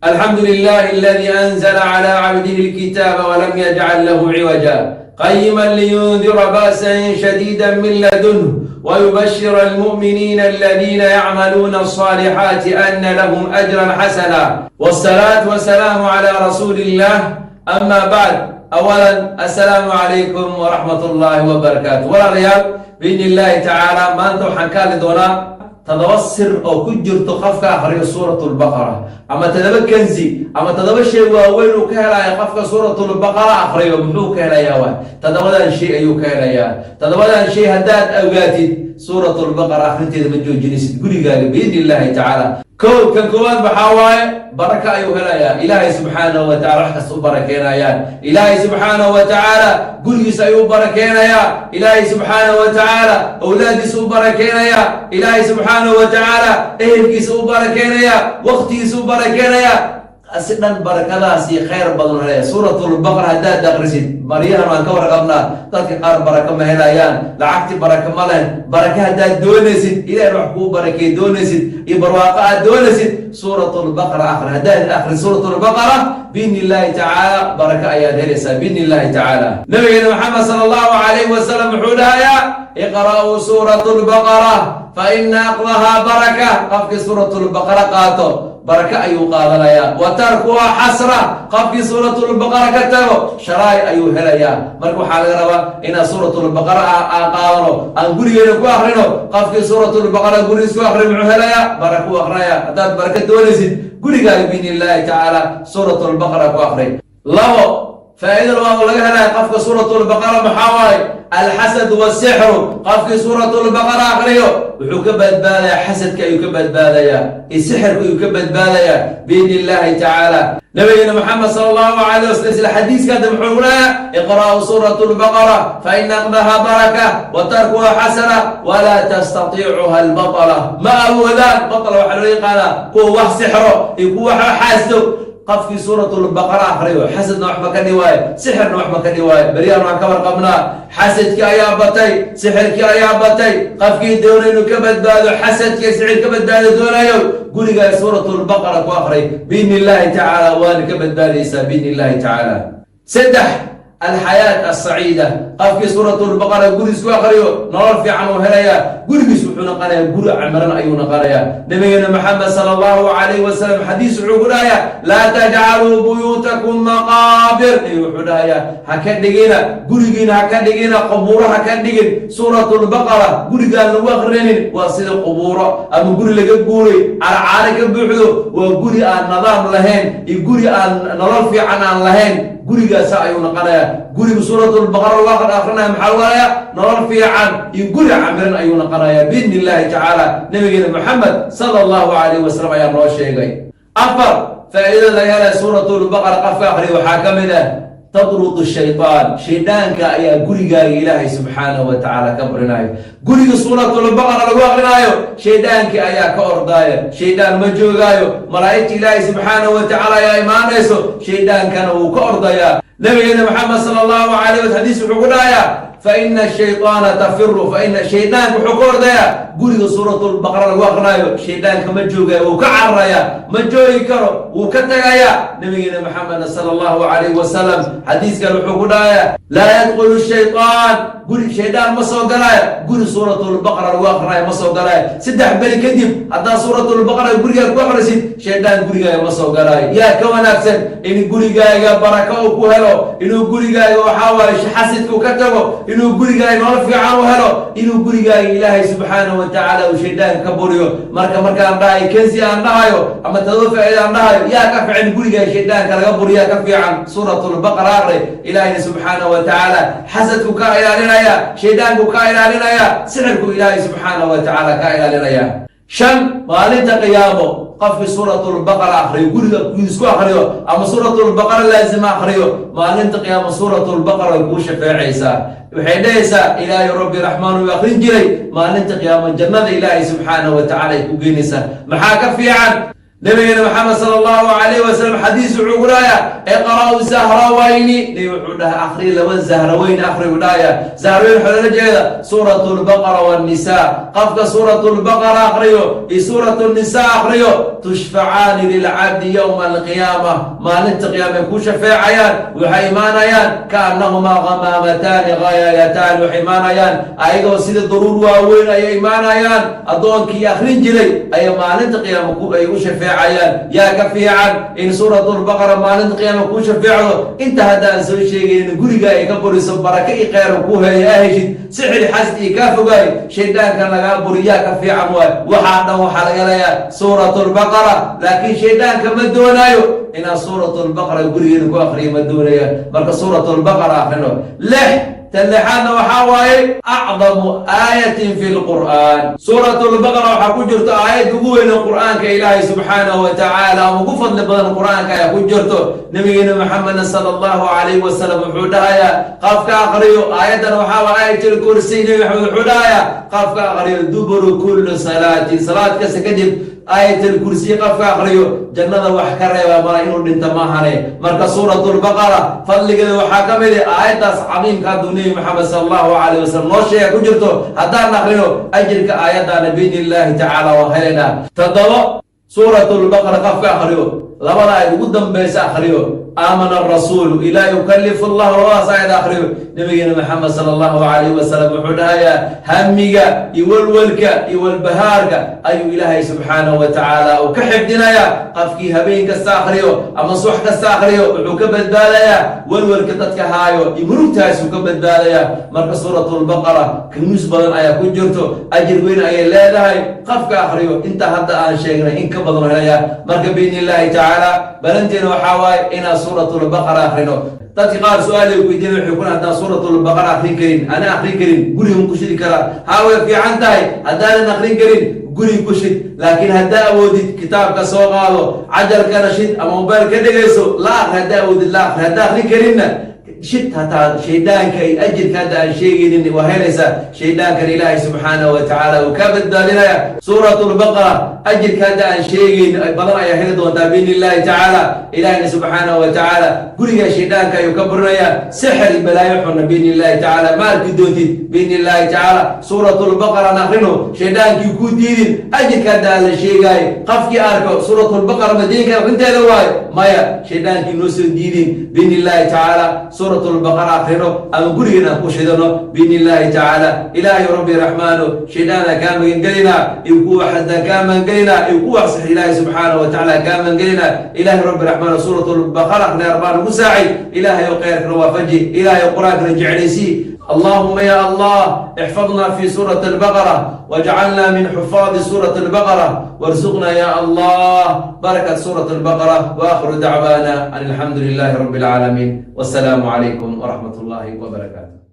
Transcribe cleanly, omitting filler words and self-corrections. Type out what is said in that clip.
الحمد لله الذي أنزل على عبده الكتاب ولم يجعل له عوجا، قيما لينذر بأسا شديدا من لدنه ويبشر المؤمنين الذين يعملون الصالحات أن لهم أجرا حسنا، والصلاة والسلام على رسول الله. أما بعد، أولا السلام عليكم ورحمة الله وبركاته. Walaalayaal, بإذن الله تعالى maanta waxaan ka hadli doonaa toddoba sir oo ku jirto qofka akhriyo Suurat Lbaqara, ama toddoba kanzi ama toddoba shay waaweyn uu ka helayo qofka Suuratulbaqara akhriyo. Muxuu ka helayaa? Waay toddobadan shay ayuu ka helayaa. Toddobadan shay haddaad ogaatid, Suuratulbaqara akhrinteeda ma joojinaysid gurigaaga, بإذن الله تعالى. Kow, kan koowaad maxaa waaye? Baraka ayuu helayaa. Ilaahay subxaanahu wa tacala wax kasta u barakeenayaan. Ilaahay subxaanahu wa tacaala gurigiisa ayuu u barakeenayaa. Ilaahay subxaanahu wa tacaala owlaadiisa u barakeenayaa. Ilaahay subxaanahu wa tacaala ehelkiisa u barakeenayaa, waqtigiisa u barakeenayaa, si dhan barakadaas iyo khayr badan helaya. Suuratulbaqara haddaad aqrisid, maryahan waan ka warqabnaa, dadka qaar baraka ma helayaan, lacagti baraka ma leh. Baraka haddaad doonaysid, Ilahay wax kuu barakeey doonaysid iyo barwaaqo aad doonaysid, Suuratulbaqara akhri. Haddaad akhri Suuratulbaqara, بإذن الله تعالى baraka ayaad helaysaa, بإذن الله تعالى. Nabigeena Maxamed sala allahu calayhi wasalam wuxuu dhahayaa: "اقرءوا سورة البقرة فإن أخذها بركة." Qofkii Suuratulbaqara qaato baraka ayuu qaadanayaa. "وتركها حسرة." Qofkii Suuratulbaqara ka tago sharaay ayuu helayaa. Marka waxaa laga rabaa inaan Suuratulbaqara aan qaadano, aan gurigeena ku akrino. Qofkii Suuratulbaqara gurigiis ku akri, muxuu helayaa? Baraka u akrinaya. Haddaad baraka doonaysid gurigaaga, بإذن الله تعالى Suuratulbaqara ku akri. Labo, faa'iida labaad oo laga helaya qofka Suuratulbaqara maxaa waaye? الحسد والسحر. Qofkii Suuratulbaqara akriyo wuxuu ka badbaadayaa xasadka ayuu ka badbaadayaa iyo sixirka ayuu ka badbaadayaa, بإذن الله تعالى. Nabigeena Maxamed sala allahu alayh wasalam isla xadiiska hadda muxuu ku leeyaa: "اقرءوا سورة البقرة فإن أخذها بركة وتركها حسرة ولا تستطيعها البطلة." Ma awoodaan. Batala waxaa loo yaqaanaa kuwa wax sixro iyo kuwa wax xaasdo. Qofkii Suuratulbaqara akriyo xasadna wax ma ka dhiwaayo, sixirna wax ma ka dhiwaayo. Beryahan waan ka warqabnaa, xasadkii ayaa batay, sixirkii ayaa batay. Qofkii doonay inuu ka badbaado xasadkii, sixir ka badbaado doonayo, gurigaa Suuratulbaqara ku akray, بإذن الله تعالى waana ka badbaadaysaa, بإذن الله تعالى. Saddex, الحياة السعيدة. Qofkii Suuratulbaqara guriis ku akriyo nolol fiican uu helayaa. Gurigiis wuxuu noqonayaa guri camiran ayuu noqonayaa. Nabigeena Maxamed sala allahu calayhi wasalam xadiis wuxuu ku dhahayaa: "لا تجعلوا بيوتكم مقابر." Nabigu wuxuu dhahayaa: ha ka dhigina gurigiina, ha ka dhigina qubuuro, ha ka dhigin. Suuratulbaqara gurigaan lagu akrinaynin waa sida qubuuro ama guri laga guuray, carcaare ka buuxdo. Waa guri aan nidaam lahayn iyo guri aan nolol fiican aan lahayn, gurigaasa ayuu noqonayaa. Guriga Suuratulbaqara lagu akrinaya maxaa lagu helayaa? Nolol fiican iyo guri camiran ayuu noqonayaa, بإذن الله تعالى. Nabigeena Maxamed sala allahu calayhi wasalam ayaa noo sheegay. Afar, faa'iidada laga helaya Suuratulbaqara qofka akriya waxaa ka mid ah تطرد الشيطان. Shaydaanka ayaa gurigaaga Ilaahay subxaanahu wa tacaala ka barinayo. Guriga Suuratulbaqara lagu akrinaayo shaydaankii ayaa ka ordaaya, shaydaan ma joogaayo. Malaa'igta Ilaahay subxaanahu wa tacaala ayaa imaanayso, shaydaankana wuu ka ordayaa. Nabigeena Maxamed sala allahu calayh wasal xadiis wuxuu ku dhahayaa: "فإن الشيطان تفر." فإن shaydaanka wuxuu ka ordayaa guriga Suuratulbaqara lagu akrinaayo. Shaydaanka ma joogayo, wuu ka cararayaa, ma joogi karo, wuu ka tagayaa. Nabigeena Maxamed sala allahu calayhi wasalam xadiiskan wuxuu ku dhahayaa: "لا يدخل الشيطان." Guri shaydaan ma soo galaayo guri Suuratulbaqara lagu akrinaayo, ma soo galaayo. 3 beri kadib haddaad Suuratulbaqara gurigaaga ku akrisid, shaydaan gurigaaga ma soo galaayo. Yaa ka wanaagsan in gurigaaga baraka uu ku helo, inuu gurigaaga waxaa waaye xasidku ka tago, inuu gurigaaga nolol fiican u helo, inuu gurigaaga Ilaahay subxaanahu wa tacaala uu shaydaanka ka buriyo? Marka markaan dhahayo kansi aan dhahayo ama tadoo faa'iida aan dhahayo, yaa ka fiican gurigaaga shaydaanka laga buriyaa ka fiican? Suuratulbaqara aqri. Ilaahayna subxaanahu wa tacaala xasadku ka ilaalinaya, shaydaanku ka ilaalinaya, sixirku Ilaahay subxaanahu wa tacaala ka ilaalinaya. Shan, maalinta qiyaamo qofkii Suuratulbaqara akriyo, guriga isku akriyo ama Suuratulbaqara laazima akriyo, maalinta qiyaamo Suuratulbaqara way kuu shafeecaysaa. Waxay dhahaysaa: "Ilaahay rabbi raxmaan uu akrin jiray." Maalinta qiyaamo jannada Ilaahay subxaanahu wa tacala ay ku geynaysaa. Maxaa ka fiican? Nabigeena Maxamed sala Allahu calayh wasalam xadiis wuxuu ku dhahayaa: "Iqra'u zahrawayni." Nebi wuxuu dhahay: "Akhri laba zahraweyn." Akhrigu dhahaya zahraweyn waxaa loola jeeda Suurat Lbaqara wannisa. Qofka Suurat Lbaqara akhriyo iyo Suurat Nisa akhriyo, tushfacaani lilcabdi yowma alqiyaama, maalinta qiyaamay ku shafeecayaan. Waxay imaanayaan kaannahumaa ghamaamataani ghayaayataani, waxay imaanayaan ayagoo sida daruur waaweyn ayay imaanayaan. Addoonkii akhrin jiray ayay maalinta qiyaama ay u shafeecayaan. Yaa ka fiican in Suurat Lbaqara maalinta qiyaama kuu shafeecdo? Inta hadda aan soo sheegaynin guriga ay ka buriso, baraka i kheyr ku heeya aa heshid, sixir, xasd iyo kaa fogaay, shayddaankan lagaa buri, yaa ka fiican? Waay waxaa dhan waxaa laga leeyahay Suurat Lbaqara, laakiin shayddaanka ma doonaayo inaan Suurat Lbaqara gurigeena ku akriyo, ma doonaya. Marka Suurat Lbaqara akrino. Lix, tan lixaadna waxaa waaye acdamu aayatin fi lqur'aan. Suurat Lbaqara waxaa ku jirto aayad ugu weyn oo Qur'aanka Ilaahay subxaanahu wa tacaala ama ugu fadli badan Qur'aanka ayaa ku jirto. Nabigeena Maxamedna sala Allahu calayhi wasalam wuxuu dhahayaa qofka aqriyo aayaddan, waxaa waa Aayatul Kursi. Nebi Maxamed wuxuu dhahayaa qofka aqriyo duburu kulli salaatin, salaad kasta kadib Aayatul Kursiy qofka aqriyo, jannada wax ka reeba mala inuu dhinto maahane. Marka Suuratulbaqara fadligeeda waxaa ka mid ah aayaddaas cadiimka hadduu Nebi Maxamed sala Allahu calayh wasalam noo sheega ku jirto. Haddaan aqrino, ajirka aayaddaana biidni Illaahi tacaala waa helaynaa. Toddobo, Suuratulbaqara qofka aqriyo, labada aayad ugu dambaysa akhriyo, aamana arasuulu ilaa yukalifu Allahu, labadaas aayad akhriyo, nabigeena Maxamed sala Allahu calayhi wasalam wuxuu dhahayaa hamiga iyo walwalka iyo walbahaarka ayuu Ilaahay subxaanahu wa tacaala uu ka xifdinayaa. Qofkii habeen kasta akhriyo ama subax kasta akhriyo, wuxuu ka badbaadayaa walwalka dadka haayo iyo murugtaasuu ka badbaadayaa. Marka Suuratulbaqara kanuus badan ayaa ku jirto, ajir weyn ayay leedahay. Qofka akhriyo inta hadda aan sheegnay in ka badan helaya. Marka biidni Illaahi tacaala balanteena waxaa waaye inaan Suuratulbaqara akhrino. Dadka qaar su-aalay weydiin, waxay kuna: "Haddaan Suuratulbaqara akrin karin, ana akrin karin, guriga ma ku shidi karaa?" Haa, way fiican tahay. Haddaanan akrin karin, guriga ku shid, laakiin haddaa awoodid kitaabka soo qaado, cajalkana shid ama mobile ka dhegayso, la akri. Haddaa awoodid la akri, haddaa akrin karinna shid. Hataa shayddaanka iyo ajirka hadda aan sheegaynin waa helaysaa, shayddaankan Ilaahay subxaanahu wa tacaala uu kaa badbaadinaya. Suuratulbaqara ajirka hadda aan sheegayn badan ayaa heli doontaa biidni Illaahi tacaala. Ilaahina subxaanahu wa tacaala guriga shayddaanka ayuu ka burinayaa, sixir iyo balaayo xunna biidni Illaahi tacaala ma arki doontid biidni Illaahi tacaala. Suuratulbaqara aan akrino, shayddaankii ku diidin. Ajirka hadda aan la sheegaayo, qofkii arko Suuratulbaqara madiinka akrinteeda waayo, maya, shayddaankii noo soo diidin biidni Illaahi tacaala. Suuratulbaqara akrino ama gurigeena ku shidano biidni Illaahi tacaala. Ilaahay Rabbi Raxmaano, shayddaana kaa magangelinaa iyo kuwa xasdaan kaa magangelinaa iyo kuwa sax, Ilaahay subxaanahu wa tacaala kaa magangelinaa. Ilaahay Rabbi Raxmaano, Suuratulbaqara akhrinar baa nagu saacid. Ilaahay oo khayrkana waafaji, Ilaahay oo Qur-aankana jeclaysii. اللهم يا الله احفظنا في سورة البقرة، واجعلنا من حفاظ سورة البقرة، وارزقنا يا الله بركة سورة البقرة. وآخر دعوانا أن الحمد لله رب العالمين، والسلام عليكم ورحمة الله وبركاته.